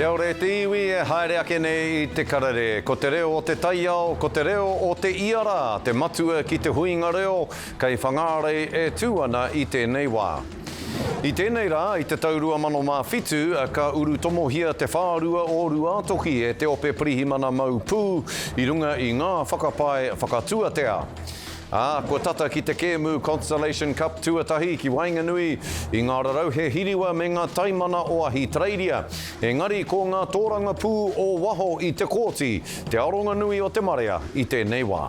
Kia ora e te iwi e haere ake nei i te karere. Ko te reo o te taiao, ko te reo o te ia rā, te matua ki te huinga reo kei Whangārei e tū ana i tēnei wā. I tēnei rā, i te tau 2007, ka urutomohia te whārua o Ruātoki e te ope pirihimana mau pū i runga i ngā whakapae whakatuatea. Ā, kua tata ki te kēmu Constellation Cup tuatahi ki waenganui i ngā rarauhe hiriwa me ngā taimana o Ahitereiria. Engari ko ngā tōrangapū o waho i te kōti te aronga nui o te marea i tēnei wā.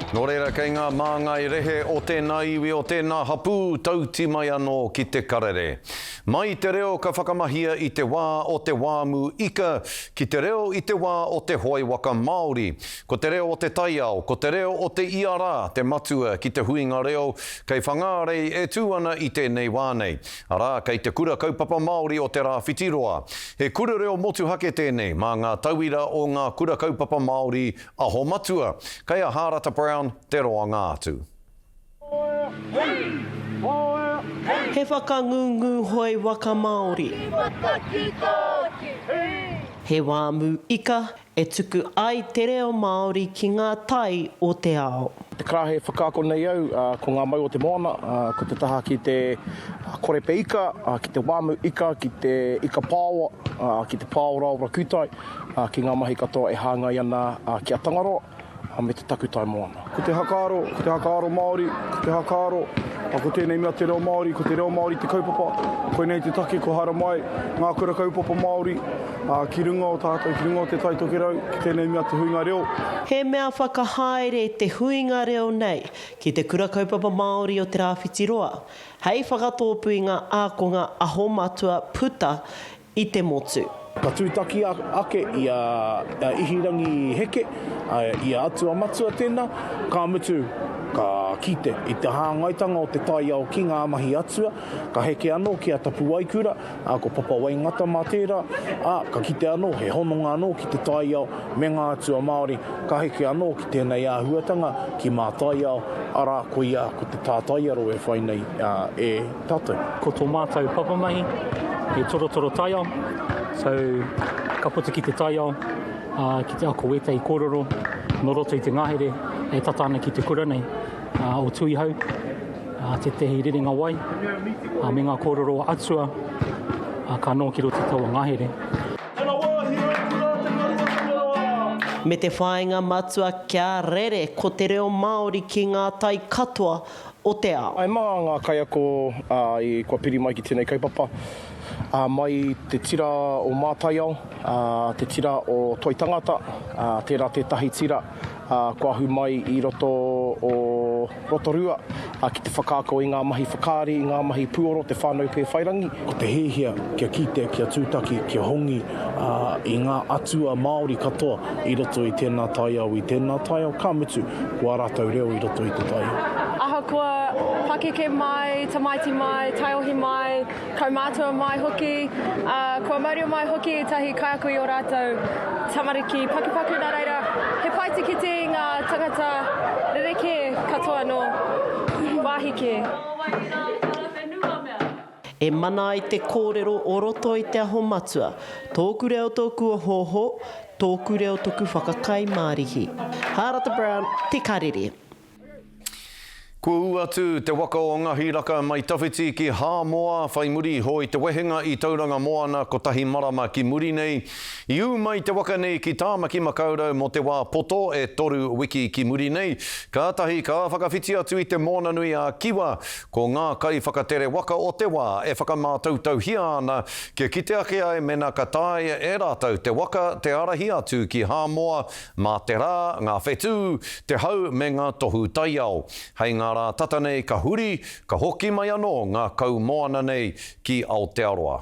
Nō reira, kei ngā māngai rehe o tēnā iwi, o tēnā hapū, tauti mai anō ki te karere. Mai te reo ka whakamahia i te wā o te wāmu ika, ki te reo i te wā o te hoe waka Māori. Ko te reo o te taiao, ko te reo o te ia rā te matua ki te huinga reo kei Whangārei e tū ana i tēnei wā nei. Arā, kei te Kura Kaupapa Māori o Te Rāwhitiroa. He kura reo motuhake tēnei mā ngā tauira o ngā kura kaupapa Māori aho matua. Kei a Hārata Brown te roanga atu. He whakangungu hoe waka Māori. He wāmu ika E tuku ai te reo Māori ki ngā tai o te ao. Te karaehe e whakaako nei au, ko ngā mau o te moana, ko te taha ki te korepe ika, ki te wāmu ika, ki te ika pāoa, ki te pāoraora kūtai, ki ngā mahi katoa e hāngai ana ki a Tangaroa me te takutai moana. Ko te hakaaro, ko te hakaaro Māori, ko te hakaaro, ko tēnei mea te reo Māori, ko te reo Māori te kaupapa, koinei te take kua haramai ngā kura kaupapa Māori, Ā, ki runga o tātou, ki runga o Te Tai Tokerau, ki tēnei mea te huinga reo. He mea whakahaere te huinga reo nei ki Te Kura Kaupapa Māori o Te Rāwhitiroa hei whakatōpū i ngā ākonga aho matua puta i te motu. Ka tūtaki ake i a Ihirangi Heke, i a Atua Matua tēnā, ka mutu, ka kite i te hāngaitanga o te taiao ki ngā mahi atua, ka heke anō ki a Tapuwaekura, ā, ko Papa Waingata mā tērā, ā, ka kite anō he hononga anō ki te taiao me ngā atua Māori, ka heke anō ki tēnei āhuatanga ki Mātaiao, arā, koia ko te tātaiaro e whai nei e tātou. Ko tō mātou papamahi he torotoro taiao, so ka puta ki te taiao, ā, ki te ako wētahi kōrero nō roto i te ngahere e tata ana ki te kura nei o Tuihau. Tētehi rerenga wai me ngā kōrero atua ka noho ki roto i taua ngahere. Me te whāinga matua kia rere ko te reo Māori ki ngā tai katoa o te ao. He maha ngā kaiako kua piri mai ki tēnei kaupapa, mai i te tira o Mātaiao, te tira o Toi Tangata, tērā tētahi tira kua ahu mai i roto o Rotorua ki te whakaako i ngā mahi whakaari, i ngā mahi puoro, te whānau Pēwhairangi. Ko te hiahia kia kite, kia tūtaki, kia hongi i ngā atua Māori katoa i roto i tēnā taiao, i tēnā taiao, ka mutu, ko ā rātou reo i roto i te taiao. Ahakoa pakeke mai, tamaiti mai, taiohi mai, Kaumātua mai hoki, ā, kua mauria mai hoki ētahi kaiako i ō rātou tamariki pakupaku, nā reira, he pai te kite i ngā tangata rerekē katoa nō wāhi kē. E mana ai te kōrero o roto i Te Aho Matua, Tōku reo tōku ohooho, tōku reo toku whakakai mārihi. Hārata Brown, Te Karere. Kua ū atu te waka o Ngahiraka mai tawhiti ki Hāmoa whai muri iho i te wehenga i Tauranga Moana kotahi marama ki muri nei. I ū mai te waka nei ki Tāmaki Makaurau mō te wā poto e toru wiki ki muri nei, kātahi ka whakawhiti atu i te Moananui a Kiwa. Ko ngā kaiwhakatere waka o te wā e whakamātautauhia ana kia kite ake ai mena ka taea e rātou te waka te ārahi atu ki Hāmoa Mā te rā, ngā whetū, te hau me ngā tohu taiao. Hei ngā rā tata nei ka huri, ka hoki mai anō ngā kaumoana nei ki Aotearoa.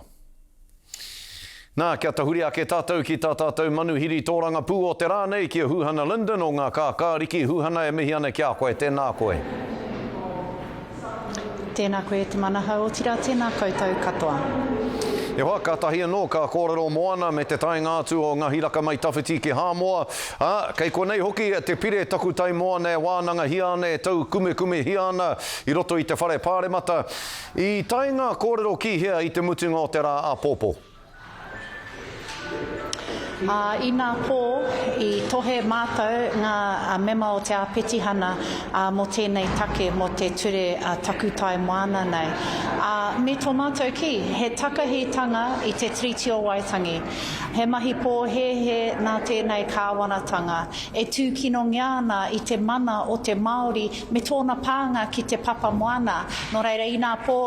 Nā, kia tahuri ake tātou ki tā tātou manuhiri tōrangapū o te rā nei, ki a Huhana Lyndon o Ngā Kākāriki. Huhana, e mihi ana ki a koe, tēnā koe. Tēnā koe e Te Manahau, otirā tēnā koutou katoa. E hoa, kātahi anō ka kōrero moana me te taenga atu o Ngahiraka Mai Tawhiti ki Hāmoa, ā, kei konei hoki te pire takutai moana e wānangahia ana, e taukumekumehia ana i roto i te Whare Pāremata. I tae ngā kōrero ki hea i te mutunga o te rā āpōpō? Ā, inā pō, i tohe mātou ngā mema o te āpetihana mō tēnei take, mō te ture takutai moana nei. Ā, me tō mātou kī, he takahitanga i te Tiriti o Waitangi. He mahi pōhēhē nā tēnei kāwanatanga, e tūkinongia ana i te mana o te Māori me tōna pānga ki te papa moana. Nō reira, inā pō,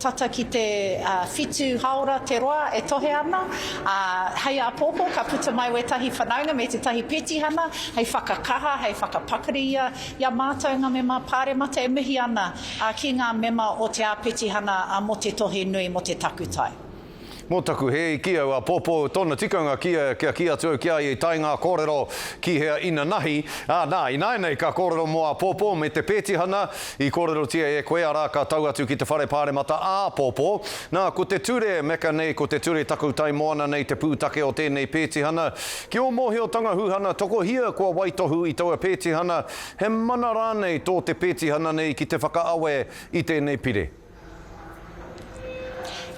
Tata ki te whitu haora te roa e tohe ana, ā, hei āpōpō ka puta mai wētahi whanaunga me tētahi petihana hei whakakaha, hei whakapakari i a, i a mātou ngā mema pāremata e mihi ana ki ngā mema o te āpetihana mō te tohe nui mō te takutai. Mō taku hē i kī au āpōpō, tōna tikanga kia, kia kī atu au ki a ia i tae ngā kōrero ki hea inanahi, ā, nā, ināianei ka kōrero mō āpōpō me te pētihana i kōrerotia e koe, arā, ka tau atu ki te Whare Pāremata āpōpō. Nā, ko te ture meka nei, ko te ture takutai moana nei te pūtake o tēnei pētihana. Ki ō mōhiotanga Huhana, tokohia kua waitohu i taua pētihana, he mana rānei tō te pētihana nei ki te whakaawe i tēnei pire?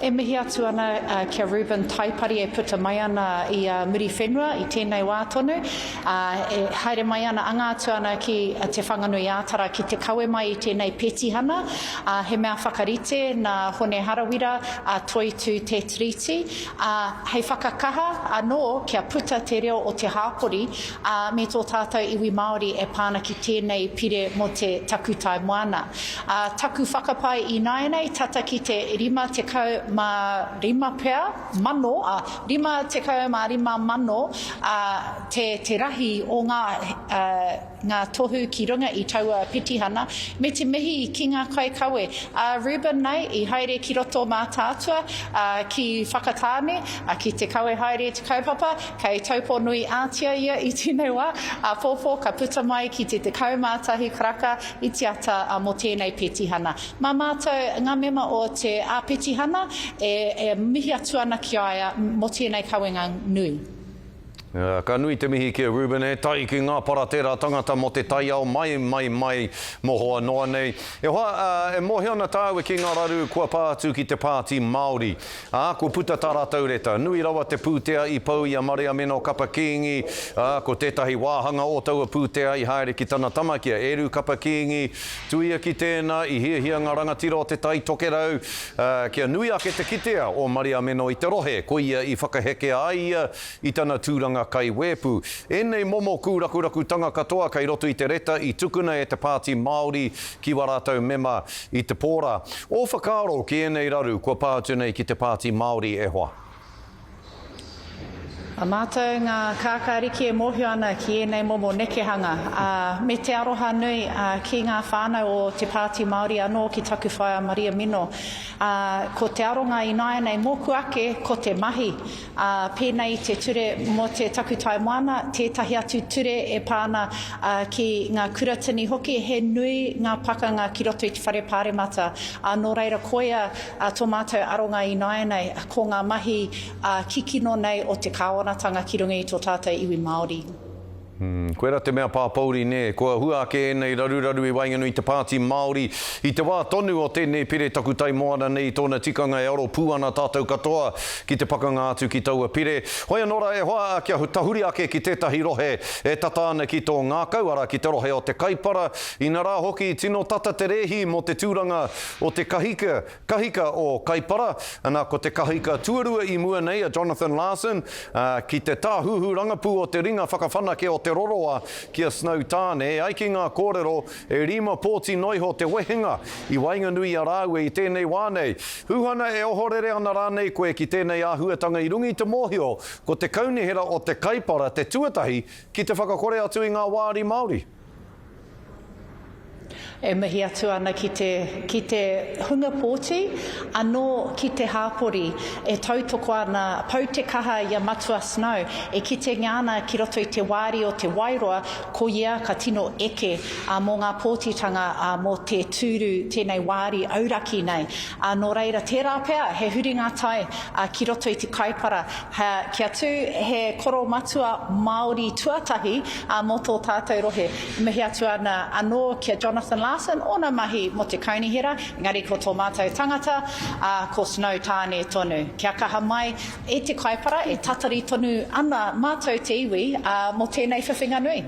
E mihi atu ana ki a Reuben Taipari e puta mai ana i a Muriwhenua i tēnei wā tonu, ā, e haere mai ana, anga atu ana ki Te Whanganui-ā-Tara ki te kawe mai i tēnei petihana, ā, he mea whakarite nā Hone Harawira a Toitū Te Tiriti, ā, hei whakakaha anō kia puta te reo o te hāpori, ā, me tō tātou iwi Māori e pā ana ki tēnei pire mō te takutai moana. Ā, taku whakapae ināianei, tata ki te 55 pea, mano, ā, 55 mano, ā, te, te rahi o ngā, ā, ngā tohu ki runga i taua petihana, me te mihi ki ngā kaikawe. Ā, Reuben nei, i haere ki roto Mātaatua, ā, ki Whakatāne, ā, ki te kawe haere te kaupapa, kei Taupō-nui ātea ia i tēnei wā, āpōpō ka puta mai ki te 11 karaka, i te ata mō tēnei petihana. Mā mātou ngā mema o te āpetihana e mihi atu ana ki a ia mō tēnei kawenga nui. Ka nui te mihi ki a Reuben e tai ki ngā para tērā tangata mō te taiao mai, mai, mai mohoa noa nei. E hoa, e mōhio ana tāua ki ngā raru kua pā atu ki te Pāti Māori. Ā, kua puta tā rātou reta. Nui rawa te pūtea i pau i a Mariameno Kapa Kīngi, ā, ko tētahi wāhanga o taua pūtea i haere ki tana tama, ki a Eru Kapa Kīngi. Tuia ki tēnā, i hiahia ngā rangatira o Te Tai Tokerau, ā, kia nui ake te kitea o Mariameno i te rohe, koia i whakahekea ai ia i tana tūranga kaiwēpu. Ēnei momo kūrakurakutanga katoa kei roto i te reta i tukuna e te Pāti Māori ki wā rātou mema i te pō rā. Ō whakaaro ki ēnei raru kua pā atu nei ki te Pāti Māori e hoa? A mātou ngā kākāriki e mōhio ana ki ēnei momo nekehanga, ā, me te aroha nui ki ngā whānau o te Pāti Māori anō ki taku whaea Maria Mino. Ā, ko te aronga ināianei mōku ake ko te mahi, ā, pēnei i te ture mō te takutai moana, tētahi atu ture e pā ana ki ngā kuratini hoki, he nui ngā pakanga ki roto i te whare pāremata, ā, nō reira koia tō mātou aronga ināianei, ko ngā mahi kikino nei o te kāwanatanga ki runga i tō tātou iwi Māori. Koira te mea pāpouri nē, kua hua ake ēnei raruraru i waenganui i te Pāti Māori i te wā tonu o tēnei pire takutai moana nei i tōna tikanga e aro pū ana tātou katoa ki te pakanga atu ki taua pire. Hoi anō rā e hoa, kia tahuri ake ki tētahi rohe e tata ana ki tō ngākau, arā ki te rohe o te Kaipara, inarā hoki tino tata te rēhi mō te tūranga o te kahika Kahika o Kaipara, ana ko te kahika tuarua i mua nei a Jonathan Larsen, ā, ki te tāhuhu rangapū o te ringa whakawhanake o Te Roroa ki a Snow Tāne, e ai ki ngā kōrero, e rima pōti noiho te wehenga i waenganui i a rāua i tēnei wā nei. Huhana e ohorere ana rānei koe ki tēnei āhuatanga i runga i te mōhio ko te kaunihera o te Kaipara te tuatahi ki te whakakore atu i ngā wāri Māori? E mihi atu ana ki te, ki te hunga pōti, anō ki te hāpori e tautoko ana, pau te kaha i a Matua Snow, e kitengia ana ki roto i te wāri o Te Wairoa, ko ia ka tino eke mō ngā pōtitanga mō te tūru tēnei wāri auraki nei. Nō reira, tērā pea he huringa tai ki roto i te kaipara, kia tū he koromatua Māori tuatahi mō tō tātou rohe. Mihi atu ana anō ki a Jonathan Larsen, ōna mahi mō te kaunihera, engari ko tō mātou tangata, ā, ko Snow Tāne tonu. Kia kaha mai e te kaipara, e tatari tonu ana mātou te iwi, ā, mō tēnei whiwhinga nui.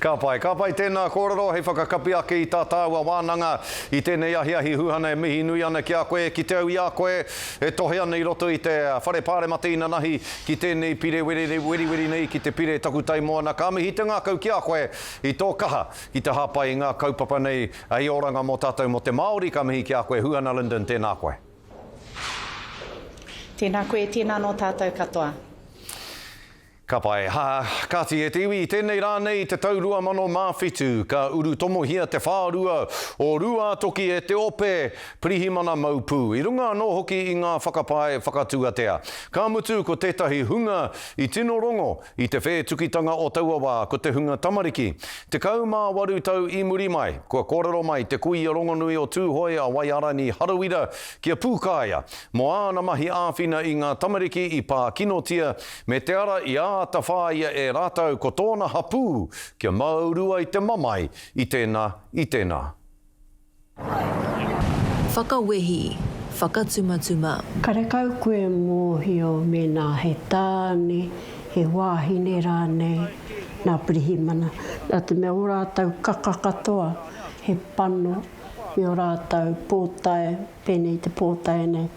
Ka pai, ka pai tēnā kōrero hei whakakapi ake i tā tāua wānanga i tēnei ahiahi Huhana e mihi nui ana ki a koe, kite au i a koe e tohe ana i roto i te Whare Pāremata inanahi ki tēnei pire weriweri nei, ki te pire takutai moana, ka mihi te ngākau ki a koe i tō kaha ki te hāpai i ngā kaupapa nei hei oranga mō tātou mō te Māori, ka mihi ki a koe Huhana Lyndon, tēnā koe. Tēnā koe, tēnā nō tātou katoa. Ka pai. Ha, kāti e te iwi, i tēnei rā nei i te tau 2007, ka urutomohia te whārua o Rūātoki e te ope pirihimana mau pū, i runga anō hoki i ngā whakapae whakatuatea. Ka mutu ko tētahi hunga i tino rongo i te whētukitanga o taua wā ko te hunga tamariki. 18 tau i muri mai, kua kōrero mai te kuia rongonui o Tūhoe a Waiarani Harawira ki a Pūkāea mō āna mahi āwhina i ngā tamariki i pā kinotia Me te ara i āta whāia e rātou ko tōna hapū kia māuru ai te mamae i tēnā, i tēnā. Whakawehi, whakatumatuma. Karekau koe mōhio mēnā he tāne, he wāhine rānei nā pirihimana, nā te mea ō rātou kaka katoa he pano me ō rātou pōtae Pēnei te pōtae nei,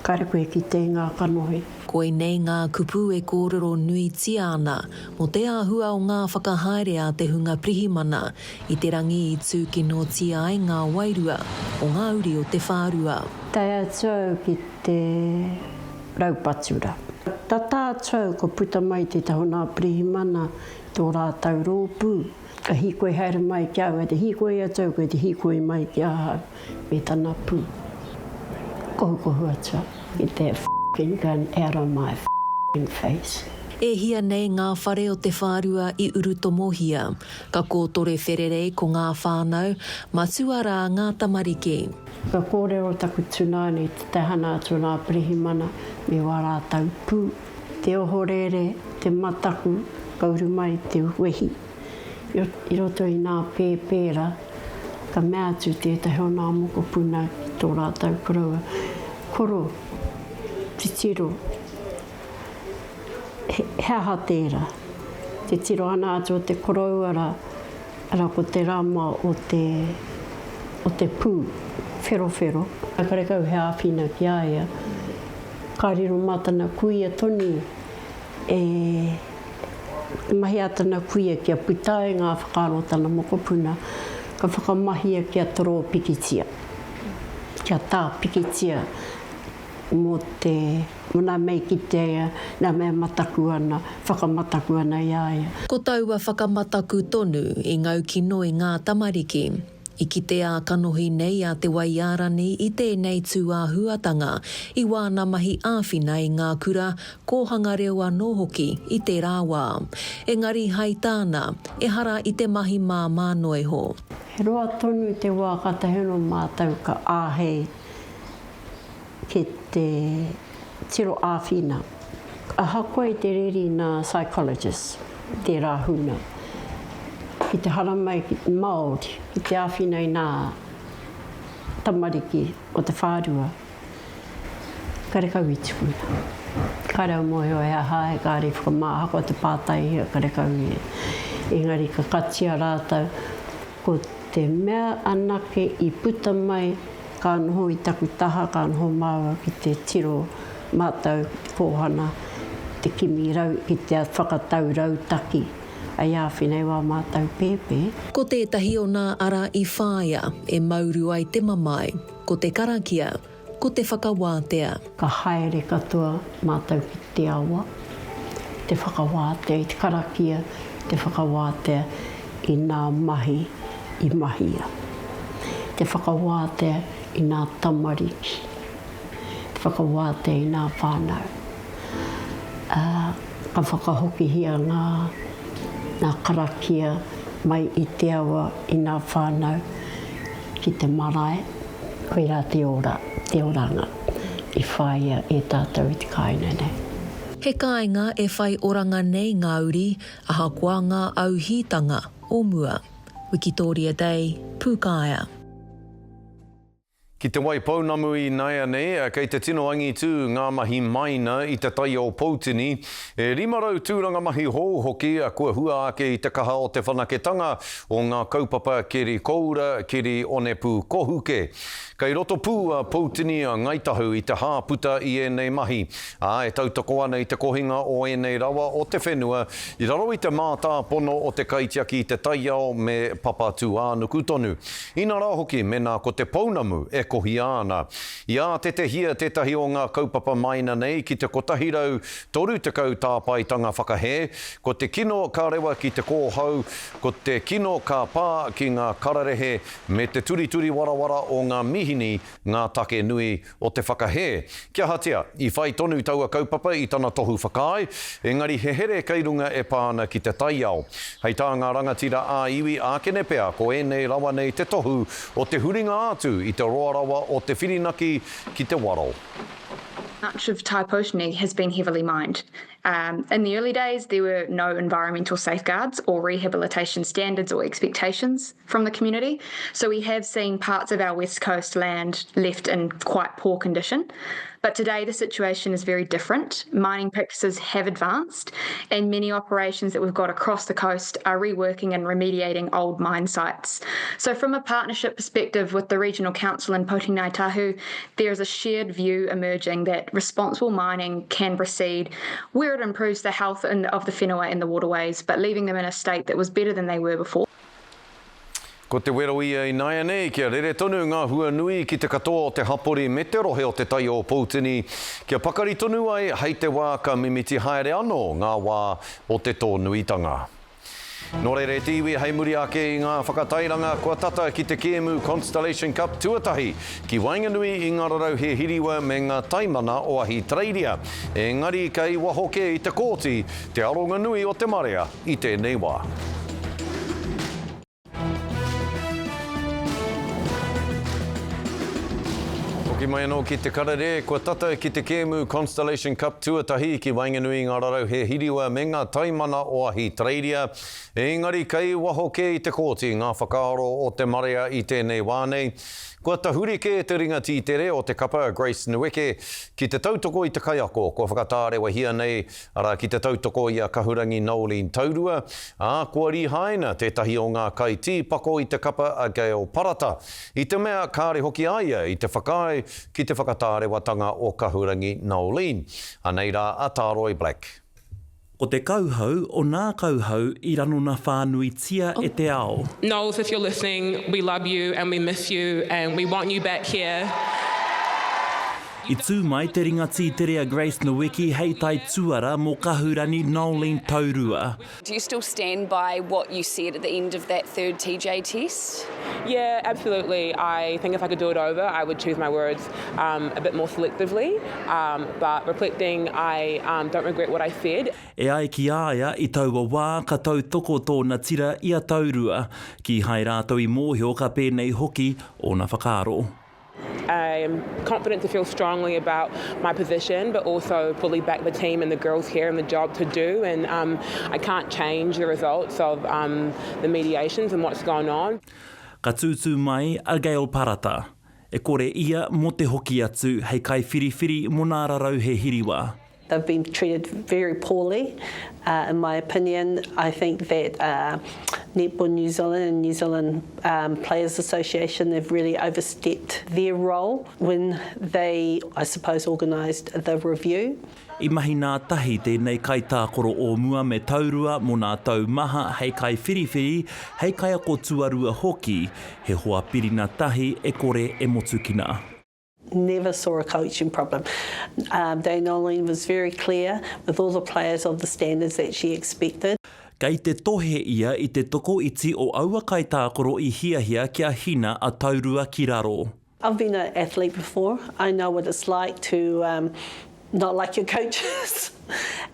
kāre koe ki te ngā kanohi. Koinei ngā kupu e kōrero nuitia ana mō te āhua o ngā whakahaere a te hunga pirihimana i te rangi i tūkinotia ai ngā wairua o ngā uri o te whārua. Tae atu au ki te raupatura. Tata atu au kua puta mai tētahi o nā pirihimana i tō rātau rōpū. Ka hīkoi haere mai ki a au, kei te hīkoi atu au, kei te hīkoi mai ki ahau. Me tana pū. Kohukohu atu au. Get that f***ing gun out of my f***ing face. E hia nei ngā whare o te whārua i urutomohia. Ka kōtore whererei ko ngā whānau, matua rā ngā tamariki. Ka kōrero taku tunāne i te tahana atu o ngā pirihimana me wā rātau pū. Te ohorere, te mataku, ka uru mai te wehi. I roto i nā pēpēra, ka mea atu tētahi o nā mokopuna ki tō rātou koroua, Koro, titiro, he, he aha tērā? Titiro ana atu o te koroua rā, arā ko te rama o te, o te pū wherowhero. Karekau he āwhina ki a ia, ka riro mā tana kuia tonu e Te mahi a tana kuia kia puta ai ngā whakaaro o tana mokopuna, ka whakamahia kia toro pikitia, kia tā pikitia mō te, mō nā mea i kitea ia, nā mea mataku ana, whakamataku ana i a ia. Ko taua whakamataku tonu i ngau kino i ngā tamariki. I kite ā-kanohi nei a Te Waiarani i tēnei tūāhuatanga i wāna mahi āwhina i ngā kura, kōhanga reo anō hoki i tērā wā. Engari hai tāna, ehara i te mahi māmā noa iho. He roa tonu te wā kātahi anō mātou ka āhei ki te tiro āwhina. Ahakoa i te reri nā psychologist tērā huna ki te haramai ki te Māori ki te āwhina i nā tamariki o te whārua, karekau i tukuna. Kāre au mōhio he aha ai, kāre i whakamā, ahakoa te pātaihia, karekau i, engari ka katia rātou, ko te mea anake i puta mai Ka noho i taku taha, ka noho māua ki te tiro mātau ki te kōhana, te kimi rau, ki te whakatau rautaki hei āwhina i wā mātau pēpē. Ko tētahi o nā ara i whāia e mauru ai te mamae, ko te karakia, ko te whakawātea. Ka haere katoa mātau ki te awa, te whakawātea i te karakia, te whakawātea i nā mahi. i mahia. Te whakawātea i nā tamariki, te whakawātea i nā whānau. Ā, ka whakahokihia ngā, ngā karakia mai i te awa i nā whānau ki te marae. Koirā te ora, te oranga i whāia e tātou i te kāinga nei. He kāinga e whai oranga nei ngā uri, ahakoa ngā auhītanga o mua. Wikitōria Day, Pūkāea. Ki Te Waipounamu ināianei, kei te tino angitū ngā mahi maina i te tai o Poutini. E 500 tūranga mahi hou hoki kua hua ake i te kaha o te whanaketanga o ngā kaupapa keri koura, keri onepū kohuke. Kei roto pū a Poutini a Ngāi Tahu i te hāputa i ēnei mahi, ā, e tautoko ana i te kohinga o ēnei rawa o te whenua i raro i te mātāpono o te kaitiaki i te taiao me Papatūānuku tonu. Inā rā hoki mēnā ko te pounamu e kohia ana. I ātetehia tētahi o ngā kaupapa maina nei ki te 130 tāpaetanga whakahē, ko te kino ka rewa ki te kōhau, ko te kino ka pā ki ngā kararehe me te turituri warawara o ngā mihini ngā take nui o te whakahē. Kia ahatia, i whai tonu taua kaupapa i tana tohu whakaae, engari he here kei runga e pā ana ki te taiao. Hei tā ngā rangatira ā-iwi ākene pea ko ēnei rawa nei te tohu o te huringa atu i te roa rawa o te whirinaki ki te waro. Much of Tai Poutini has been heavily mined. In the early days there were no environmental safeguards or rehabilitation standards or expectations from the community, so we have seen parts of our west coast land left in quite poor condition. But today the situation is very different. Mining practices have advanced and many operations that we've got across the coast are reworking and remediating old mine sites. So from a partnership perspective with the Regional Council and Poutini Ngāi Tahu, there is a shared view emerging that responsible mining can proceed where it improves the health of the whenua and the waterways, but leaving them in a state that was better than they were before. Ko te wero ia ināianei kia rere tonu ngā hua nui ki te katoa o te hapori me te rohe o Te Tai o Poutini, kia pakari tonu ai hei te wā ka mimiti haere anō ngā wā o te tōnuitanga. Nō reira e te iwi, hei muri ake i ngā whakatairanga kua tata ki te kēmu Constellation Cup tuatahi ki waenganui i ngā rarauhe hiriwa me ngā taimana o Ahitereiria. Engari kei waho kē i te kōti te aronga nui o te marea i tēnei wā. Hoki mai anō ki te karere, kua tata ki te kēmu Constellation Cup tuatahi ki waenganui i ngā rarauhe hiriwa me ngā taimana o Ahitereiria. Engari kei waho kē i te kōti ngā whakaaro o te marea i tēnei wā nei. Kua tahuri kē te ringa tītere o te kapa Grace Nweke ki te tautoko i te kaiako kua whakatārewahia nei arā, ki te tautoko i a Kahurangi Noeline Taurua, ā, kua rīhaina tētahi o ngā kaitīpako i te kapa a Gail Parata, i te mea kāre hoki a ia i te whakaae ki te whakatārewatanga o Kahurangi Noeline. Anei rā a Tāroi Black. Ko te kauhau o nā kauhau i ranona whānuitia e te ao. Noels if you're listening, we love you and we miss you and we want you back here. I tū mai te ringa tītere a Grace Nweke hei taituara mō Kahurani Noeline Taurua. Do you still stand by what you said at the end of that third TJ test? Yeah, absolutely. I think if I could do it over, I would choose my words um, a bit more selectively. Um, but reflecting, I um, don't regret what I said. E ai ki a ia, i taua wā ka tautoko tōna tira i a Taurua. Kīhai rātou i mōhio ka pēnei hoki ōna whakaaro. I am confident to feel strongly about my position but also fully back the team and the girls here and the job to do and um, I can't change the results of um, the mediations and what's gone on. Ka tūtū mai a Gail Parata. E kore ia mō te hoki atu hei kaiwhiriwhiri mō nā rarauhe hiriwa. They've been treated very poorly in my opinion. I think that Netball New Zealand and New Zealand Players Association have really overstepped their role when they, I suppose, organised the review. I mahi ngātahi tēnei kaitākaro o mua me Taurua mō nā tau maha hei kaiwhiriwhiri, hei kaiako tuarua hoki, he hoa pirina tahi e kore e motukina. Never saw a coaching problem. Um, Dame Noeline was very clear with all the players of the standards that she expected. Kei te tohe ia i te tokoiti o aua kaitākaro i hiahia kia hina a Taurua ki raro. I've been an athlete before, I know what it's like to um, not like your coaches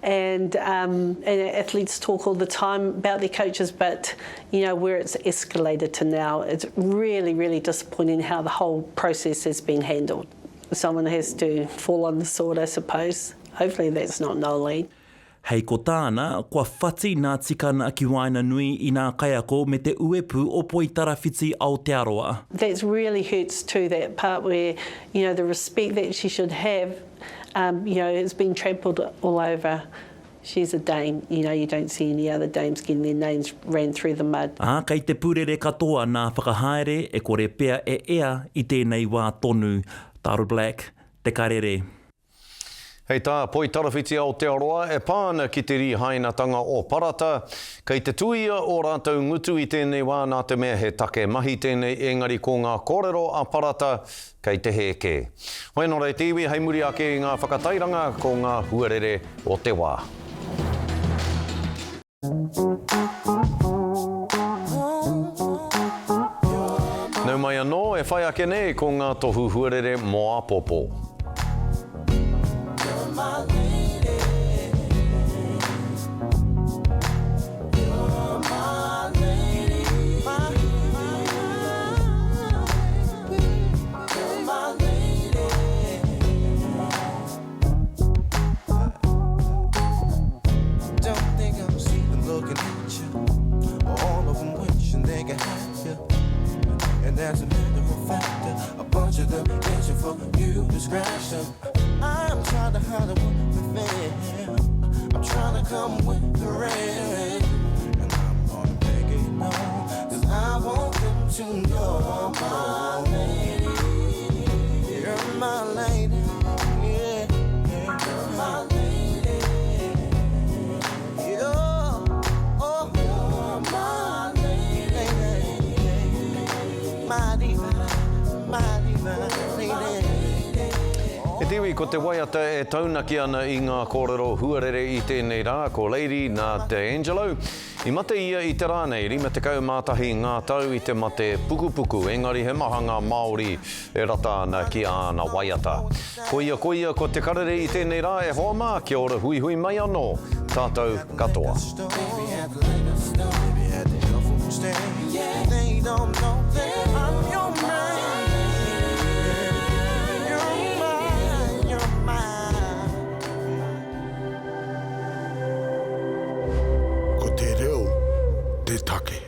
and, um, and athletes talk all the time about their coaches but you know where it's escalated to now it's really really disappointing how the whole process has been handled. Someone has to fall on the sword I suppose. Hopefully that's not Noeline. Hei ko tāna, kua whati nā tikana ki waenganui i nā kaiako me te uepu o Poitarawhiti Aotearoa. That's really hurts too, that part where, you know, the respect that she should have, um, you know, has been trampled all over. She's a dame, you know, you don't see any other dames getting their names ran through the mud. Ā, kei te purere katoa nā whakahaere e kore pea e ea i tēnei wā tonu. Taro Black, Te Karere. Hei tā Poitarawhiti Aotearoa e pā ana ki te rīhainatanga o Parata, kei te tuia ō rātou ngutu i tēnei wā nā te mea he take mahi tēnei engari ko ngā kōrero a Parata kei te hē kē. Hoi anō rei te iwi hei muri ake i ngā whakatairanga ko ngā huarere o te wā. Nau mai anō, e whai ake nei ko ngā tohu huarere mō āpōpō. E te iwi, ko te waiata e taunaki ana i ngā kōrero huarere i tēnei rā, ko Lady nā D'Angelo. I mate ia i te rā nei, 51 ngā tau i te mate pukupuku, engari he maha ngā Māori e rata ana ki āna waiata. Koia, koia, ko te karere i tēnei rā, e hoa mā, kia ora huihui mai anō tātou katoa. Ko te reo te take.